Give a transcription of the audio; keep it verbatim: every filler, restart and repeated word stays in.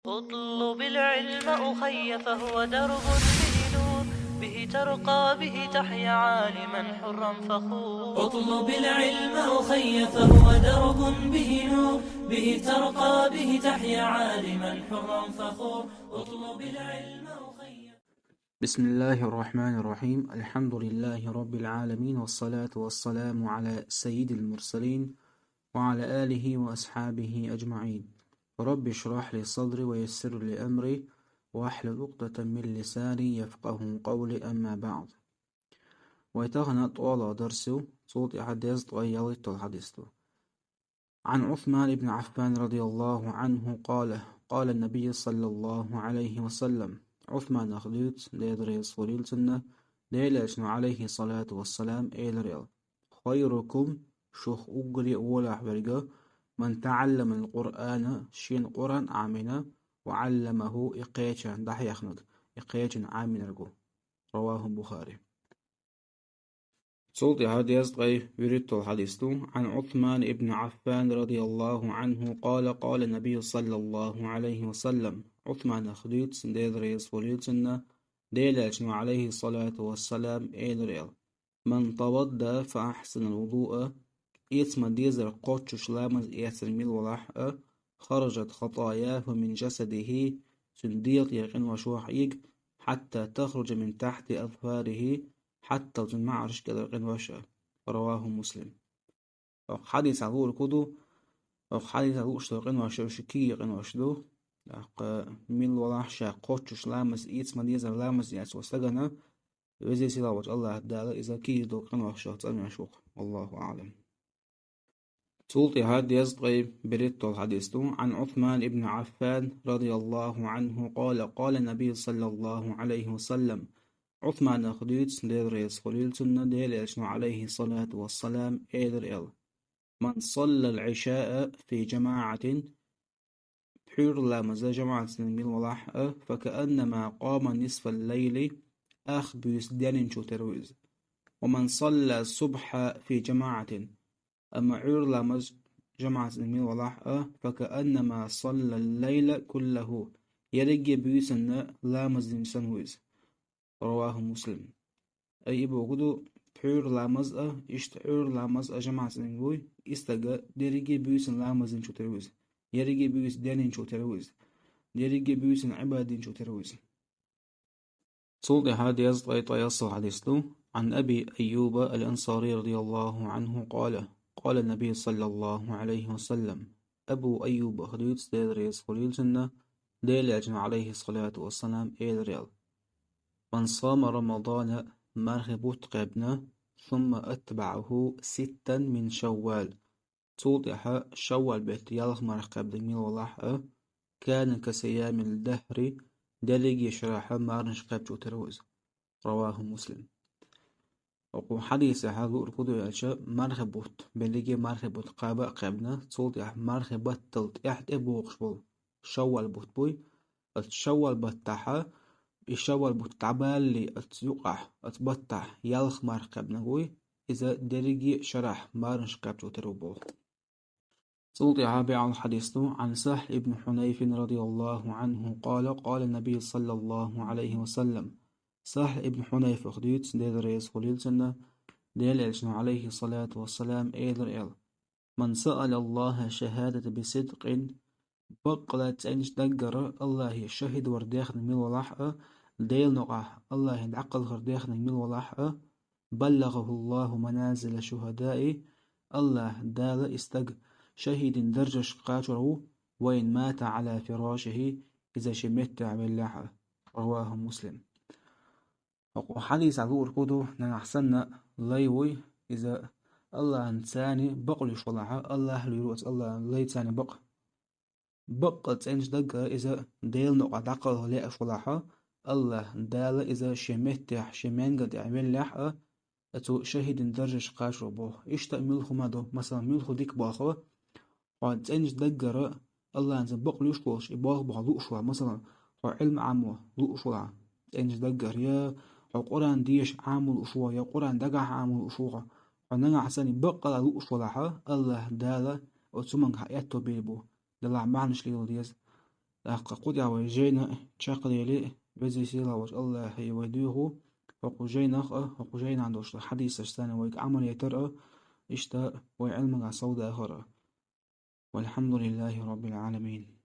اطلب العلم أخي فهو درب به نور، به ترقى به تحيا عالما حرا فخور. اطلب العلم أخي فهو درب به نور، به ترقى به تحيا عالما حرا فخور. اطلب العلم أخي. بسم الله الرحمن الرحيم. الحمد لله رب العالمين، والصلاة والسلام على سيد المرسلين وعلى آله وأصحابه أجمعين. رب اشرح لي صدري ويسر لي أمري واحلل عقدة من لساني يفقه قولي، أما بعد. Вай тахана тӀола дарсу, цул тӀехьа дезткъа ялхиттал хьадис ду. عن عثمان بن عفان رضي الله عنه قال: قال النبي صلى الله عليه وسلم. Ӏусманах дуьйцу, Дела реза хуьлийла цунна, Делан Элчано, عليه الصلاة والسلام, элира аьлла: خيركم, шух уггаре а волахь верг, من تعلم القرآن, шена Къуръан Ӏамийна, وعلمه, и кхечарна дӀахьехнарг, и кхечарна Ӏамийнарг ву. رواه البخاري. Цул тӀехьа дезткъе вуьрхӀиттал хьадис ду. عن عثمان بن عفان رضي الله عنه قال: قال النبي صلى الله عليه وسلم. Ӏусманах дуьйцу, Дела реза хуьлийла цунна, Делан Элчано, عليه الصلاة والسلام, элира аьлла: من توضأ فأحسن الوضوء, эца ма-деззара кхоччуш ламаз эцнарг мила валахь а, خرجت خطاياه من جسده, цуьнан дегӀан тӀера къинош вахьийга, حتى تخرج من تحت أظفاره, хьаттал цуьнан маӀаршка кӀелара къинош а. رواه مسلم. ХӀокху хьадисехь луург хӀун ду? ХӀокху хьадисехь лууш долу къинош уьш кегий къинош ду. ТӀаккха мила валахь ша кхоччуш ламаз, эца ма-деззара ламаз эцна волу стагана, Веза-Сийлахь волчу АллахӀ Дала иза кегий долу къиношех цӀанвеш ву-кх. والله أعلم. Цул тӀехьа дезткъе берхӀиттал хьадис ду. عن عثمان بن عفان رضي الله عنه قال: قال النبي صلى الله عليه وسلم. Ӏусманах дуьйцу, Дела реза хуьлийла цунна, Делан Элчано, عليه الصلاة والسلام, элира аьлла: من صلى العشاء في جماعة, пхьуьйрламаз жамаӀатца мила валахь а, فكأنما قام نصف الليل, ах буьйса денйинчух тера ву иза. ومن صلى الصبح في جماعة, амма Ӏуьйрламаз жамаӀатца мила валахь а, فكأنما صلى الليل كله, ерриге буьйсанна ламаз дина санна ву иза. رواه مسلم. Ай, и бохург ду, пхьуьйрламаз а, иштта Ӏуьйрламаз а жамаӀатца вуй, и стаг дерриге буьйсанна ламаз динчух тера ву иза. Ерриге буьйса денйинчух тера ву иза. Ерриге буьйсанна Ӏибадат динчух тера ву иза. Цул тӀехьа дезткъе ткъаесналгӀа хьадис ду. عن أبي أيوب الأنصاري رضي الله عنه قال: قال النبي صلى الله عليه وسلم. Абу Айюбах дуьйцу, Дела реза хуьлийла цунна, Делан Элчано, عليه الصلاة والسلام, элира аьлла: من صام رمضان, мархи бутт кхаьбна, ثم أتبعه ستا من شوال, цул тӀаьхьа Шаввал беттан ялх марха кхаьбнарг мила валахь а, كان كصيام الدهر, дерриге шарахь марханаш кхаьбчух тера ву иза. رواه مسلم. ХӀокху хьадисехь луург хӀун ду аьлча, мархи бутт, берриге мархи бутт кхаба а кхаьбна, цул тӀаьхьа мархи баттал тӀаьхьа тӀебогӀуш болу Шаввал бутт буй. Оцу Шаввал баттахь, и Шаввал бутт дӀабалале оцу юкъахь, оцу баттахь ялх марха кхаьбнарг вуй, иза дерриге а шарахь марханаш кхаьбчух тера ву боху. Цул тӀаьхьа биъалгӀа хьадис ду. عن سهل بن حنيف رضي الله عنه قال: قال النبي صلى الله عليه وسلم. Сахьл ибн Хьунайфах дуьйцу, Дела реза хуьлийла цунна, Делан Элчано, عليه الصلاة والسلام, элира аьлла: من سأل الله الشهادة بصدق, баккъала цӀеначу даггара АллахӀе шахӀид вар дехнарг мила валахь а, Делан некъахь АллахӀе дӀакхалхар дехнарг мила валахь а, بلغه الله منازل الشهداء, АллахӀ Дала и стаг шахӀидийн даржашка кхачор ву, وإن مات على فراشه, иза шен меттехь веллехь а. رواه مسلم. ХӀокху хьадисехь луург хӀун ду, нагахь санна лай вуй, иза АллахӀан цани бакъ луьйш валахь а, АллахӀ луьйр ву оцу АллахӀан лай цани бакъ. Баккъал цӀеначу даггара иза Делан некъахь дӀакхалха лаьаш валахь а, АллахӀ Дала иза шен меттехь, шен маьнган тӀехь веллехь а, оцу шахӀидийн даржашка кхачор боху. Иштта а муьлхха хӀума ду, масалан, муьлхха дика болх бу, хьо цӀеначу даггара АллахӀан цӀе бакъ луьйш волуш, и болх бу хьо лууш валахь, масалан, хьо Ӏилма Ӏамо лууш валахь цӀеначу даггара, я хьо Къуръан деша Ӏамо лууш ву, я Къуръан дагахь Ӏамо лууш ву хьо, хьо нагахь санна баккъала лууш валахь а, АллахӀ Дала оцу хӀуманга хьан аьтто бийр бу, делахь бахьанаш лело деза. ТӀаккха кху тӀехь вай жайна чекхдели, веза сийлахь волчу АллахӀе вай дуьйху хӀокху жайнах а, хӀокху жайнахь долуш долу хьадисашца вайга Ӏамал яйтар а, иштта вай Ӏилманехь совдахар а. Валхьамдулиллахи Роббил Ӏаламин.